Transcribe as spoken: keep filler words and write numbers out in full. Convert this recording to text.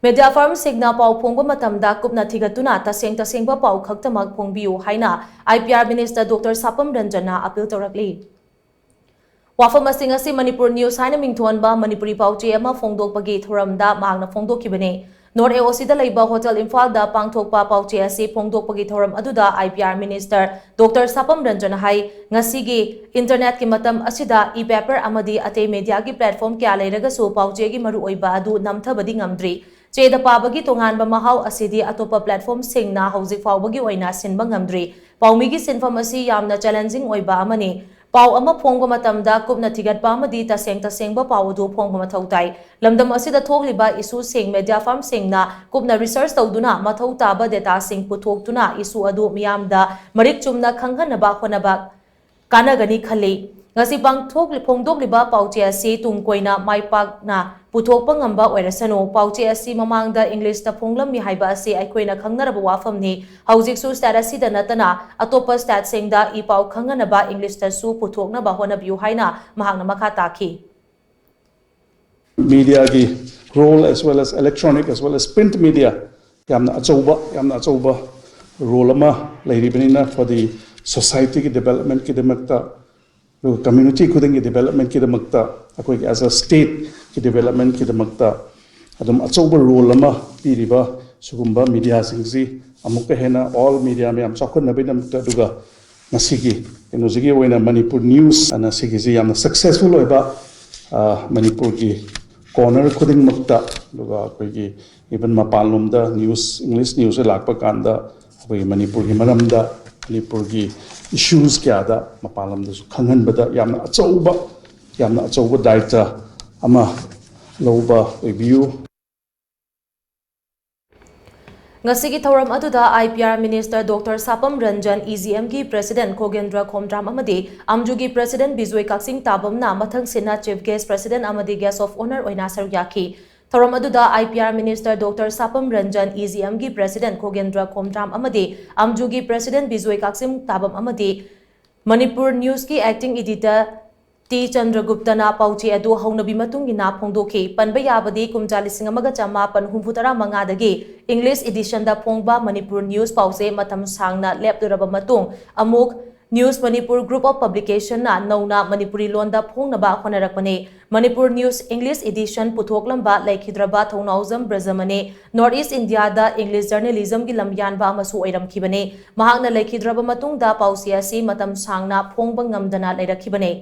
Media firmꯁꯤꯡꯅ ꯄꯥꯎ ꯐꯣꯡꯕ ꯃꯇꯝꯗ ꯀꯨꯞꯅ ꯊꯤꯒꯠꯇꯨꯅ ꯇꯁꯦꯡ ꯇꯁꯦꯡꯕ ꯄꯥꯎ ꯈꯛꯇꯃꯛ ꯐꯣꯡꯕꯤꯌꯨ ꯍꯥꯏꯅ I P R Minister Doctor ꯁꯥꯄꯝ ꯔꯟꯖꯟꯅ appeal ꯇꯧꯔꯛꯂꯤ꯫ ꯋꯥꯐꯝ ꯑꯁꯤ ꯉꯁꯤ ꯃꯅꯤꯄꯨꯔ ꯅ꯭ꯌꯨꯁ ꯍꯥꯏꯅ ꯃꯤꯡꯊꯣꯟꯕ ꯃꯅꯤꯄꯨꯔꯤ ꯄꯥꯎꯆꯦ ꯑꯃ ꯐꯣꯡꯗꯣꯛꯄꯒꯤ ꯊꯧꯔꯝꯗ ꯃꯍꯥꯛꯅ ꯐꯣꯡꯗꯣꯛꯈꯤꯕꯅꯤ꯫ North A O Cꯗ ꯂꯩꯕ ꯍꯣꯇꯦꯜ ꯏꯝꯐꯥꯜꯗ ꯄꯥꯡꯊꯣꯛꯄ ꯄꯥꯎꯆꯦ ꯑꯁꯤ ꯐꯣꯡꯗꯣꯛꯄꯒꯤ ꯊꯧꯔꯝ ꯑꯗꯨꯗ I P R Minister Doctor ꯁꯥꯄꯝ ꯔꯟꯖꯟꯅ ꯍꯥꯏ, ꯉꯁꯤꯒꯤ internetꯀꯤ ꯃꯇꯝ ꯑꯁꯤꯗ e-paper ꯑꯃꯗꯤ ꯑꯇꯩ mediaꯒꯤ platform ꯀꯌꯥ ꯂꯩꯔꯒꯁꯨ ꯄꯥꯎꯆꯦꯒꯤ ꯃꯔꯨꯑꯣꯏꯕ ꯑꯗꯨ ꯅꯝꯊꯕꯗꯤ ꯉꯝꯗ꯭ꯔꯤ꯫ ꯆꯦꯗ ꯄꯥꯕꯒꯤ ꯇꯣꯉꯥꯟꯕ ꯃꯍꯥꯎ ꯑꯁꯤꯗꯤ ꯑꯇꯣꯞꯄ platformꯁꯤꯡꯅ ꯍꯧꯖꯤꯛ ꯐꯥꯎꯕꯒꯤ ꯑꯣꯏꯅ ꯁꯤꯟꯕ ꯉꯝꯗ꯭ꯔꯤ꯫ ꯄꯥꯎꯃꯤꯒꯤ ꯁꯤꯟꯐꯝ ꯑꯁꯤ ꯌꯥꯝꯅ challenging ꯑꯣꯏꯕ ꯑꯃꯅꯤ꯫ ꯄꯥꯎ ꯑꯃ ꯐꯣꯡꯕ ꯃꯇꯝꯗ ꯀꯨꯞꯅ ꯊꯤꯒꯠꯄ ꯑꯃꯗꯤ ꯇꯁꯦꯡ ꯇꯁꯦꯡꯕ ꯄꯥꯎ ꯑꯗꯨ ꯐꯣꯡꯕ ꯃꯊꯧ ꯇꯥꯏ꯫ ꯂꯝꯗꯝ ꯑꯁꯤꯗ ꯊꯣꯛꯂꯤꯕ issueꯁꯤꯡ media firmꯁꯤꯡꯅ ꯀꯨꯞꯅ research ꯇꯧꯗꯨꯅ ꯃꯊꯧ ꯇꯥꯕ dataꯁꯤꯡ ꯄꯨꯊꯣꯛꯇꯨꯅ issue ꯑꯗꯨ ꯃꯤꯌꯥꯝꯗ ꯃꯔꯤꯛ ꯆꯨꯝꯅ ꯈꯪꯍꯟꯅꯕ ꯍꯣꯠꯅꯕ ꯀꯥꯟꯅꯒꯅꯤ ꯈꯜꯂꯤ꯫ ꯉꯁꯤ ꯄꯥꯡꯊꯣꯛ-, ꯐꯣꯡꯗꯣꯛꯂꯤꯕ ꯄꯥꯎꯆꯦ ꯑꯁꯤ ꯇꯨꯡ ꯀꯣꯏꯅ ꯃꯥꯏ ꯄꯥꯛꯅ ꯄꯨꯊꯣꯛꯄ ꯉꯝꯕ ꯑꯣꯏꯔꯁꯅꯨ꯫ ꯄꯥꯎꯆꯦ ꯑꯁꯤ ꯃꯃꯥꯡꯗ Englishꯇ ꯐꯣꯡꯂꯝꯃꯤ ꯍꯥꯏꯕ ꯑꯁꯤ ꯑꯩꯈꯣꯏꯅ ꯈꯪꯅꯔꯕ ꯋꯥꯐꯝꯅꯤ꯫ ꯍꯧꯖꯤꯛꯁꯨ state ꯑꯁꯤꯗ ꯅꯠꯇꯅ ꯑꯇꯣꯞꯄ stateꯁꯤꯡꯗ e-ꯄꯥꯎ ꯈꯪꯍꯟꯅꯕ Englishꯇꯁꯨ ꯄꯨꯊꯣꯛꯅꯕ ꯍꯣꯠꯅꯕꯤꯌꯨ ꯍꯥꯏꯅ ꯃꯍꯥꯛꯅ ꯃꯈꯥ ꯇꯥꯈꯤ꯫ Mediaꯒꯤ role as well as electronic as well as print media ꯌꯥꯝꯅ ꯑꯆꯧꯕ, ꯌꯥꯝꯅ ꯑꯆꯧꯕ role ꯑꯃ ꯂꯩꯔꯤꯕꯅꯤꯅ for the societyꯒꯤ developmentꯀꯤꯗꯃꯛꯇ, ꯑꯗꯨꯒ community ꯈꯨꯗꯤꯡꯒꯤ developmentꯀꯤꯗꯃꯛꯇ, ꯑꯩꯈꯣꯏꯒꯤ as a stateꯀꯤ developmentꯀꯤꯗꯃꯛꯇ ꯑꯗꯨꯝ ꯑꯆꯧꯕ role ꯑꯃ ꯄꯤꯔꯤꯕ ꯁꯤꯒꯨꯝꯕ mediaꯁꯤꯡꯁꯤ ꯑꯃꯨꯛꯀ ꯍꯦꯟꯅ all media ꯃꯌꯥꯝ ꯆꯥꯎꯈꯠꯅꯕꯒꯤꯗꯃꯛꯇ, ꯑꯗꯨꯒ ꯉꯁꯤꯒꯤ ꯀꯩꯅꯣꯁꯤꯒꯤ ꯑꯣꯏꯅ ꯃꯅꯤꯄꯨꯔ ꯅ꯭ꯌꯨꯁ ꯑꯅ ꯁꯤꯒꯤꯁꯤ ꯌꯥꯝꯅ successful ꯑꯣꯏꯕ, ꯑ, ꯃꯅꯤꯄꯨꯔꯒꯤ corner ꯈꯨꯗꯤꯡꯃꯛꯇ, ꯑꯗꯨꯒ ꯑꯩꯈꯣꯏꯒꯤ even ꯃꯄꯥꯟꯂꯣꯝꯗ news, English newsꯁꯦ ꯂꯥꯛꯄ ꯀꯥꯟꯗ ꯑꯩꯈꯣꯏꯒꯤ ꯃꯅꯤꯄꯨꯔꯒꯤ ꯃꯔꯝꯗ, ꯃꯅꯤꯄꯨꯔꯒꯤ issues ꯀꯌꯥꯗ ꯃꯄꯥꯟꯂꯣꯝꯗꯁꯨ ꯈꯪꯍꯟꯕꯗ ꯌꯥꯝꯅ ꯑꯆꯧꯕ, ꯌꯥꯝꯅ ꯑꯆꯧꯕ ꯗꯥꯏꯇ ꯑꯃ ꯂꯧꯕ ꯑꯣꯏꯕꯤꯌꯨ꯫ ꯉꯁꯤꯒꯤ ꯊꯧꯔꯝ ꯑꯗꯨꯗ I P R Minister Doctor ꯁꯥꯄꯝ Ranjan, EGMꯒꯤ President ꯈꯣꯒꯦꯟꯗ꯭ꯔ Khomdram ꯑꯃꯗꯤ ꯑꯝꯖꯨꯒꯤ President ꯕꯤꯖꯣꯏ ꯀꯛꯆꯤꯡ ꯇꯥꯕꯝꯅ ꯃꯊꯪꯁꯤꯠꯅ Chief Guest, President ꯑꯃꯗꯤ Guest of Honour ꯑꯣꯏꯅ ꯁꯔꯨꯛ ꯌꯥꯈꯤ꯫ ꯊꯧꯔꯝ ꯑꯗꯨꯗ I P R Minister Doctor ꯁꯥꯄꯝ Ranjan, EGMꯒꯤ President ꯈꯣꯒꯦꯟꯗ꯭ꯔ Khomdram ꯑꯃꯗꯤ ꯑꯝꯖꯨꯒꯤ President ꯕꯤꯖꯣꯏ ꯀꯛꯆꯤꯡ ꯇꯥꯕꯝ ꯑꯃꯗꯤ ꯃꯅꯤꯄꯨꯔ ꯅ꯭ꯌꯨꯁꯀꯤ Acting Editor ꯇꯤ ꯆꯟꯗ꯭ꯔꯒꯨꯞꯇꯅ ꯄꯥꯎꯆꯦ ꯑꯗꯨ ꯍꯧꯅꯕꯤ ꯃꯇꯨꯡ ꯏꯟꯅ ꯐꯣꯡꯗꯣꯛꯈꯤ꯫ ꯄꯟꯕ ꯌꯥꯕꯗꯤ ꯀꯨꯝꯖꯥ ꯂꯤꯁꯤꯡ ꯑꯃꯒ ꯆꯃꯥꯄꯟ ꯍꯨꯝꯐꯨ ꯇꯔꯥ ꯃꯉꯥꯗꯒꯤ English editionꯗ ꯐꯣꯡꯕ ꯃꯅꯤꯄꯨꯔ news ꯄꯥꯎꯆꯦ ꯃꯇꯝ ꯁꯥꯡꯅ ꯂꯦꯞꯂꯨꯔꯕ ꯃꯇꯨꯡ ꯑꯃꯨꯛ News Manipur Group of Publicationꯅ ꯅꯧꯅ ꯃꯅꯤꯄꯨꯔꯤ ꯂꯣꯟꯗ ꯐꯣꯡꯅꯕ ꯍꯣꯠꯅꯔꯛꯄꯅꯤ꯫ ꯃꯅꯤꯄꯨꯔ news English edition ꯄꯨꯊꯣꯛꯂꯝꯕ ꯂꯩꯈꯤꯗ꯭ꯔꯕ ꯊꯧꯅꯥꯎꯖꯝ ꯕ꯭ꯔꯖꯃꯅꯤ North East Indiaꯗ English journalismꯒꯤ ꯂꯝꯌꯥꯟꯕ ꯑꯃꯁꯨ ꯑꯣꯏꯔꯝꯈꯤꯕꯅꯤ꯫ ꯃꯍꯥꯛꯅ ꯂꯩꯈꯤꯗ꯭ꯔꯕ ꯃꯇꯨꯡꯗ ꯄꯥꯎꯆꯦ ꯑꯁꯤ ꯃꯇꯝ ꯁꯥꯡꯅ ꯐꯣꯡꯕ ꯉꯝꯗꯅ ꯂꯩꯔꯛꯈꯤꯕꯅꯤ꯫